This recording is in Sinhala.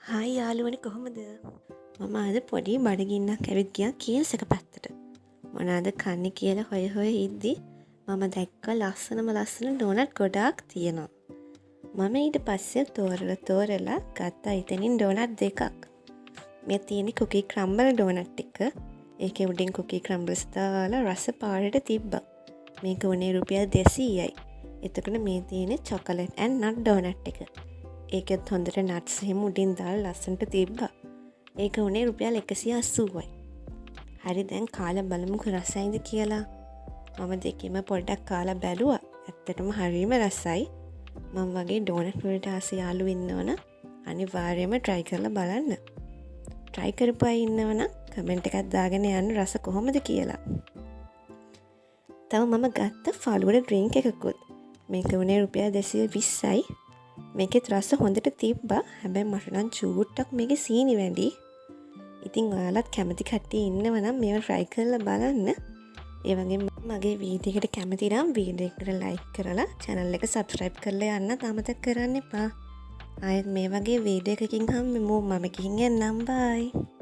හායි යාළුවනේ, කොහොමද? මම අද පොඩි බඩගින්නක් ඇවිත් ගියා කීල්ස් එක පැත්තට. මොනවාද කන්නේ කියලා හොය හොය ඉද්දි මම දැක්ක ලස්සනම ලස්සන ඩෝනට් ගොඩාක් තියෙනවා. මම ඊට පස්සේ තෝරලා තෝරලා ගත්තා එතනින් ඩෝනට් දෙකක්. මේ තියෙන කුකී ක්‍රම්බල් ඩෝනට් එක. ඒකේ උඩින් කුකී ක්‍රම්බල්ස් දාලා රස පාරට තිබ්බා. මේක වුණේ රුපියල් 200යි. එතකොට මේ තියෙන චොකලට් ඇන්ඩ් නට් ඩෝනට් එක. ඒකෙත් හොඳට නට්ස් එහෙම උඩින් දාලා ලස්සනට තිබ්බා. ඒක වුණේ රුපියල් 180යි. හරි, දැන් කාලා බලමුකෝ රසයිද කියලා. මම දෙකෙම පොඩ්ඩක් කාලා බැලුවා. ඇත්තටම හරිම රසයි. මං වගේ ඩෝනට් වලට ආස යාළුවෝ ඉන්නවනම් අනිවාර්යයෙන්ම try කරලා බලන්න. Try කරපු අය ඉන්නවනම් කමෙන්ට් එකක් දාගෙන යන්න රස කොහොමද කියලා. තව මම ගත්ත ෆලූඩා ඩ්‍රින්ක් එකකුත්. මේක වුණේ රුපියල් 220යි. මේකෙත් රස හොඳට තිබ්බා. හැබැයි මට නම් චූට්ටක් මේකේ සීනි වැඩි. ඉතින් ඔයාලත් කැමති කට්ටිය ඉන්නව නම් මේවා try කරලා බලන්න. ඒ වගේම මගේ වීඩියෝ එකට කැමති නම් වීඩියෝ එකට ලයික් කරලා චැනල් එක සබ්ස්ක්‍රයිබ් කරලා යන්න අමතක කරන්න එපා. ආයෙත් මේ වගේ වීඩියෝ එකකින් හම්බෙමු. මම ගිහින් එන්නම්. බයි.